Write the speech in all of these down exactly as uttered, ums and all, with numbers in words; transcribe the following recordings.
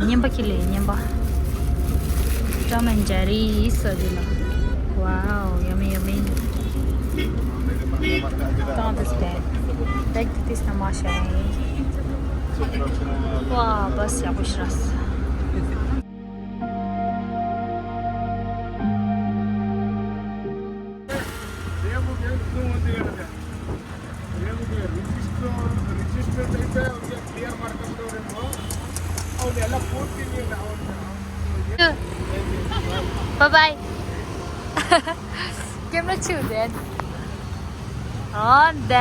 རྔན་པ་ཁྱེར་ལེ། རྔན་པ། Tom and Jerry ཟེར་གྱི་ལ། Wow, yummy, yummy. Don't this bad. Take this, Namasha. Wow, bus ཡག་པོ་ཞིག་རག་སོང་། Bye bye. Camera ཆུ་ཟེར། ཨོ་ད།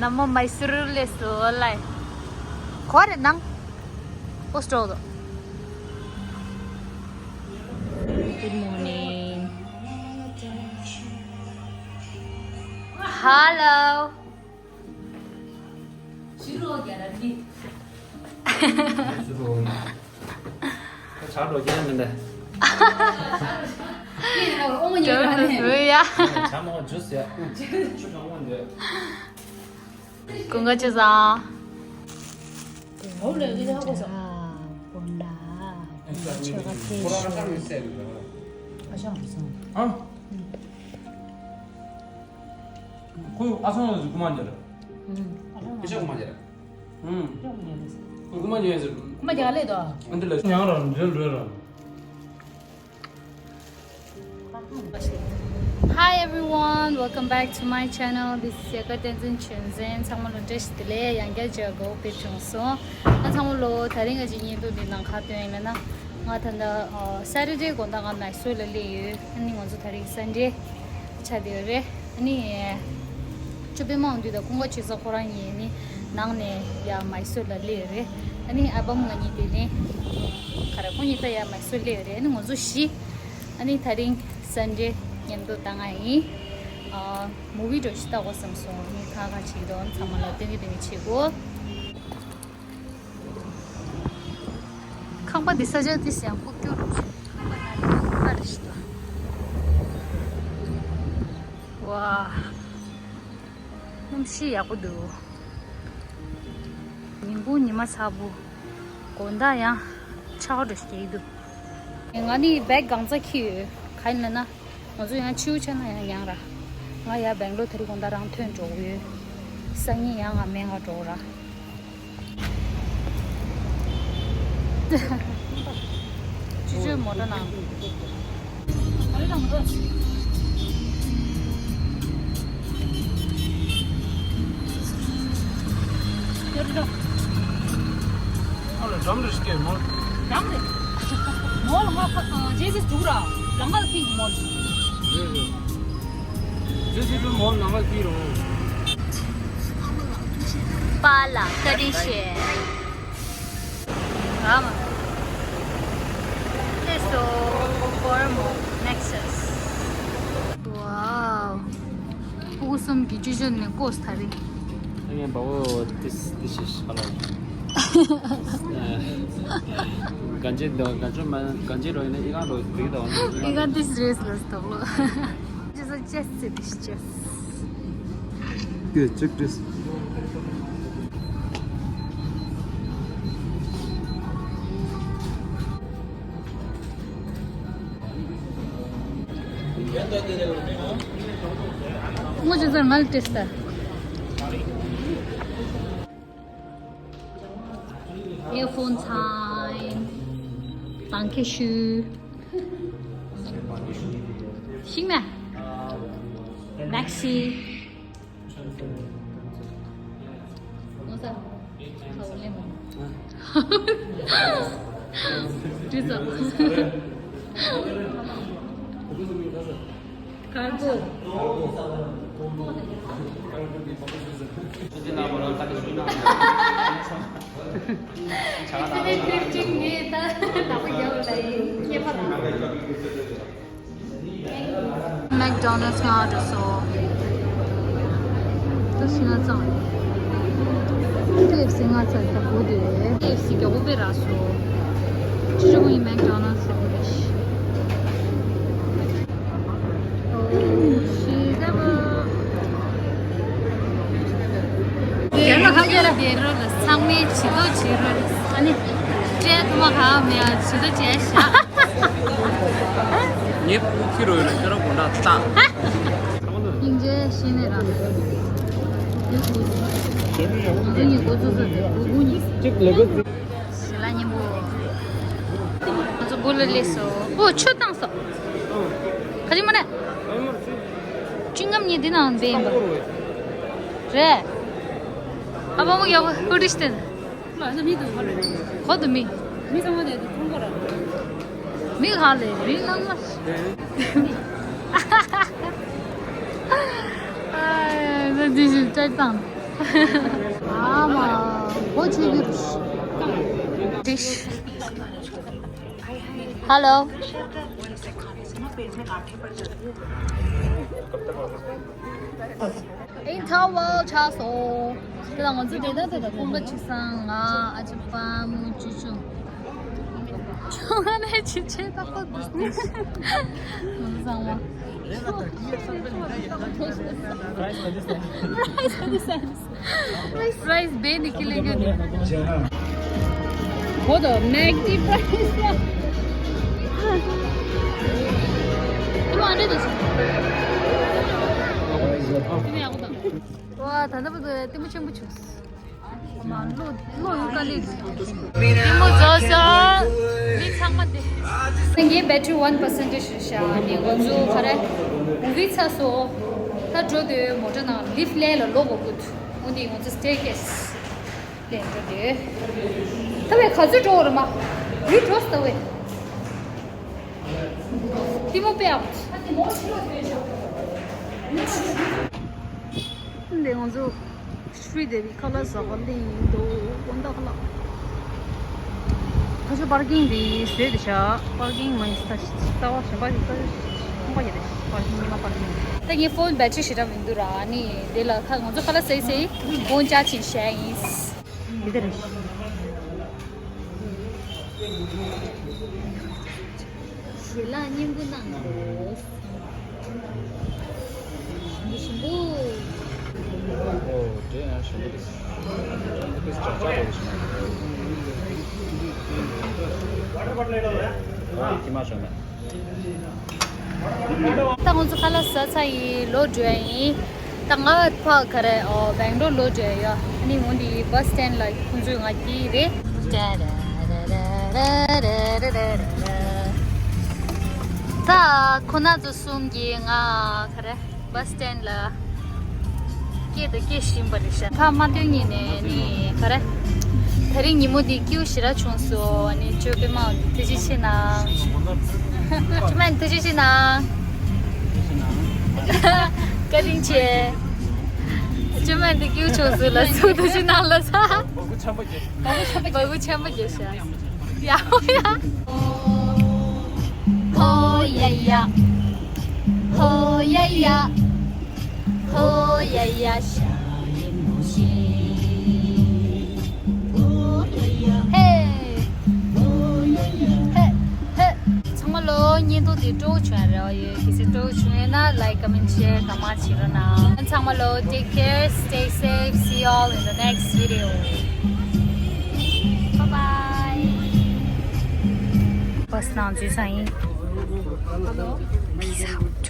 ན་མོ་མའི་སུར་ལས་སུ་ལ། གོ་རེ་ནང་། Post ཨོ་དོ། Good morning. Hello. ཕྱི་ལོགས་རྒྱ་ར་ལི། ཕྱི་ལོགས། ཁ་ཆག་འགྲོ་རྒྱ་མི་འདྲ། ཨོ་མ་ཉལ་ར་ནས། ཇུས་ཡ། ཇུས་ཡ། ཆུ་གྲང་མོ་འདོད། ཀུན་དགའ་ཆེ་ས། ཨོ་ལེ་ལི་ཧ་གོ་ས། ཀུན་དགའ། ཀུན་དགའ་ཆེ་ག་ཕེ་ཤོ། ཨ་ཤང་རི་སང་། ཨ། ཁོ་ཨ་སང་ལ་ཟུག་མ་འཇལ། ཨ་ཤང་ལ་ཟུག་མ་འཇལ། ཁོ་ཀུ་མ་འཇལ་ཟེར། ཀུ་མ་འཇལ་ལེ་དོ། ཨ་འདི་ལ་ཉང་ར་འཇལ་རོལ་ར། Hi everyone, welcome back to my channel. This is Yaka Tenzin Chunzen. ཚང་མ་ལོ་བཀྲ་ཤིས་བདེ་ལེགས། ཡང་བསྐྱར་མཇལ་དགོས་པའི་བྱུང་སོང་། ང་ཚང་མ་ལོ་དེ་རིང་གི་བརྙན་ཐུང་འདི་ནང་ཁ་སྟོན་ཡིན་ན། ང་ད་ལྟ་ཨ་Saturday དགོང་དག་ང་མེག་སི་ལ་སླེབས་ཡོད། ཨ་ནི་ང་ཚོ་དེ་རིང་Sunday ཆགས་བསྡད་ཡོད་རེད། ཨ་ནི་ཅོ་པེ་མང་དུས་དང་ཀུན་དགའ་ཆེ་ས་ཁོ་རང་གཉིས་ནི་ནང་ནས་ཡར་མེག་སི་ལ་སླེབས་ཡོད་རེད། ཨ་ནི་ཨལ་བམ་ང་གཉིས་དེ་ནི་ག་རེ་ཁོ་གཉིས་ད་ཡར་མེག་སི་སླེབས་ཡོད་རེད། ཨ་ནི་ང་ཚོ་བཞི། ཨ་ནི་དེ་རིང་Sunday མཉམ་དུ་ལྟ་ང་ཡིན། ཨ་movie འདྲ་ཞིག་ལྟ་དགོས་བསམ་སོང་། ཨ་ནི་ཁ་ཁ་བྱེད་དོན་ཚང་མ་ལ་སྟོན་གི་སྟོན་གི་བྱེད་དགོས། ཁང་པ་འདི་ས་ཆ་འདི་ཡང་ཁུག་ཀྱོག་རུ་ཆུ། ཁང་པ་ན་ཁང་པ་རེ་ཞིག་ཏུ། ཝ། གནམ་གཤིས་ཡག་པོ་འདུག་ཉིན་གུང་ཉི་མ་ཚ་པོ། དགོང་དག་ཡང་ཆར་པ་འདྲ་ཞིག་རྒྱག་གི་འདུག་ང་ནི་བེག་གང་ཚ་འཁྱེར་ཡོད། ག་ཡིན་ལབ་ན། ང་ཚོ་ཡང་ཕྱི་པོ་ཆགས་ན་ཡང་ཉང་ར། ང་ཡར་སྦེང་ལོར་དེ་རིང་དགོང་དག་རང་ཐོན་འགྲོ་གི་ཡོད། སང་ཉིན་ཡང་ང་སྨན་ཁང་འགྲོ་གི་ར། ཅི་ཅོའི་མོ་ཊ་ནང་། ཨ་ལ་འགྲམ་རེ་ཞིག་སྐྱེས་མོ། འགྲམ་རེ། མོ་ལ་ང་ཁ་ཨ་རྗེས་སུ་འཇུག་ར། ལམ་ཁ་ལ་ཕིག་མོ། རེད་རེད། རྗེས་སུ་འཇུག་མོ་ལམ་ཁ་ཕིག་རུང་། པཱ་ལགས་བཀའ་དྲིན་ཆེ། ཨ་མ། This is so formal Nexus. Wow. ཕྲུ་གུ་གསུམ་གྱི་ཅོ་ཅོ་ནས་ཀོས་ཐ་རི། ངས་འབའ་བོ་ཏིས་ཏིས་ཤིག་ཧ་ལ། གན་ཇི་དོ་གན་ཇི་མ་གན་ཇི་རོ་ཡིན་ན་ཨི་གང་རོ་བིག་དོ། ཨི་གང་ཏིས་རེས་ལ་སྟོབས་ལོ། ཅི་ཟ་ཅེས་ཟེར་ཏིས་ཅེས། དེ་གཅིག་ཏིས། ངོ་ཅི་ཟེར་མལ་ཏིས་ད། Earphone time. Danke schön. ཤིང་ན། Maxi. ངོ་ས། ཁ་བོ་ལེ་མོ། དྲི་ཟ། Cargo. McDonald's ང་འགྲོ་སོང་། ད་ཤི་ང་ཚང་། KFC ང་ཚང་ད་བུ་དེ་རེད། KFC རྒྱག་གོ་པེ་ར་སོ། ཅི་ཅི་གོ་ཡིན། McDonald's ཟེར་གོ་རེད། ཨོ་ཤི་ད་བ། རྒྱ་ལ་ཧ་རྒྱ་ལ་བེ་རོ་ལ་ཚང་མའི་བྱི་དོ་བྱི་རོ་ལ། ཨ་ནི། སྤྲད་ཐུབ་མ་ག་མེད་ཨ་ཇི་ལྟར་བྱས་ཤག་ངས་ཁྱི་རོ་ཡོད་ན་ཁྱོད་རང་དགོང་དག་ལྟ། སྙིང་རྗེ་ཤེས་ནས་རང་། ང་ཚོ་གཉིས་འགོ་ཚུགས་ཚུགས་དགོས་དགོས་གཉིས། གཅིག་ལས་འགོ་ཚུགས། ཞི་ལ་སྙིང་པོ། ང་ཚོ་སྒོ་ལ་སླེབས་སོང་། ཨོ་ཆུ་བཏང་སོང་། ག་རེ་མ་རེད། ཅིང་ངམ་གཉིས་འདི་ནང་འདི་ཡིན་པ། རེད། ཨ་བ་མོ་ཡག་པོ་ཧུ་ཏི་ཤི་ཏན། གོ་དུ་མི། མི་ཚང་མ་དེ་དུ་ཁོང་གོ་ར། མི་ག་ལས་མི་ལང་མ། ཨ་ད་དེ་བཞིན་སྤྲད་དང་། ཨ་མ། གོ་ཆེ་གི་རུ། Hello. ཨིན་ཐ་ཝལ་ཆགས་སོང་། དེ་ལ་ང་ཚོ་དེ་ལྟར་དེ་ལ་ཁོང་ཁ་ཆིག་སང་ང་ཨ་ཅག་པ་མུ་ཅུ་ཅུ། ཆུང་ང་ནས་ཆི་ཆེ་ཏག་ཏག་འདུག་སྟེ། ང་ཚོ་ཚང་མ། Fries བེ་ནི་ཀི་ལེ་གི་ནི། གོ་དོ་མེག་ཌི་ཕ་རའི་སི་ཡ། ཏི་མོ་ཨ་འདྲེ་དུ་སོང་། ཏི་མོ་ཡག་པོ་དང་། ཝ་ད་ལྟ་བུ་དུ་ཏི་མོ་ཆེན་པོ་བྱུང་། མ་ལོ་ལོ་ཡོད་ཀ་ལེ། ཏི་མོ་རྫོགས་སོང་། མི་ཚང་མ་དེ། ངའི་battery one percent ཞིག་བཞག་ནི་ང་ཚོ་ག་རེ། movie ཚར་སོང་། ད་འགྲོ་དུས་མོ་ཊ་ནང་lift ལས་ལ་ལོག་དགོས་ཀྱི་འདུག་འོན་ཏེ་ང་ཚོ་staircase ལས་འགྲོ་དུས། ད་བས་ག་ཚོད་འགྲོ་བ་རེད་མ། རི་འགྲོ་སོང་ད་བས། ལྟད་མོ་དཔེ་ཡག་པོ། འདི་ང་ཚོ་ཤྲི་དེ་བི་ཁ་ལག་ཟ་བ་གླེང་ཡིན་འདུག་དགོང་དག་ཁ་ལག་ཁ་ཤོ་པར་ཀིང་འདི་བཟོས་ཏེ་བཞག་པར་ཀིང་མ་ཡིན་ས་ལྟ་བ་གཞན་པ་ཞིག་ལྟ་ཞིག་ཁོང་པ་ཡོད་རེད། པར་ཀིང་ཉི་མ་པར་ཀིང་། ད་ངའི་ཕོན་battery ཞེ་དྲག་མི་འདུག་ར། ཨ་ནི་དེ་ལ་ཁ་ང་ཚོ་ཁ་ལག་ཟས་ཟས་དགོང་ཅག་ཕྱིན་བཞག་ཡིན། འདི་ལྟར་རེད། ཞི་ལ་སྙིང་པོ་གནང་དགོས། ཞིམ་པོ་ཞིམ་པོ། ཨོ་དེ་ཡང་ཞིམ་པོ་འདུག་དེ་ཅག་ཅག་རེད་ཞིམ་པོ། ཨོ་ཁྱི་མ་ཤོར་ན། ད་ང་ཚོ་ཁ་ལག་ཟ་ཚར་ཡིན། ལོག་འགྲོ་ཡ་ཡིན། ད་ང་ཕ་ག་རེ་ཨོ་སྦེང་ལོར་ལོག་འགྲོ་ཡ་ཡོད། ཨ་ནི་འོ་འདི་བྷ་སི་སི་ཊེན་ཌི་ལ་ཁོང་ཚོས་ང་སྐྱེལ་གྱི་རེད། ད་ཁོ་ན་ཚོ་གསུམ་གྱིས་ང་ག་རེ། བྷ་སི་སི་ཊེན་ཌི་ལ་སྐད་དུ་སྐད་བཞིན་པ་རེད་ཤག་ཕ་མ་སྟོན་ཉིན་ནས་ནི་ག་རེ། དེ་རིང་ཉིན་མོ་འདི་སྐྱིད་པོ་ཞེ་དྲག་བྱུང་སོང་། ནི་ཅོ་པེ་མ་འདི་ཐུགས་རྗེ་ཆེ་གནང་། ཅོ་མན་ཐུགས་རྗེ་ཆེ་གནང་། བཀའ་དྲིན་ཆེ། ཅོ་མན་འདི་སྐྱིད་པོ་བྱུང་སོང་ལ་སུ་ཐུགས་རྗེ་གནང་ལ་ས། བ་གུ་ཆེན་པོ་རྒྱས། བ་གུ་ཆེན་པོ་རྒྱས་ཤག་ཡ་ཧོ་ཡ། ཧོ་ཡ་ཡ། ཧོ་ཡ་ཡ། ཧོ་ཡ་ཡ་ཤ་ཡི་མོ་ཤི། ཧོ་ཡ་ཡ། ཧེ། ཧོ་ཡ་ཡ། ཧེ། ཧེ། ཚང་མ་ལོ་བརྙན་ཐུང་འདི་སྤྲོ་བོ་བྱུང་ཡ་རེད་ཡོད། གལ་སྲིད་སྤྲོ་བོ་བྱུང་ཡོད་ན་like, comment, share གང་མང་བྱེད་རོགས་གནང་། ཚང་མ་ལོ་take care, stay safe, see you all in the next video. Bye bye. བྷ་སི་ནང་འཛུལ་ཚར་ཡིན། Peace out.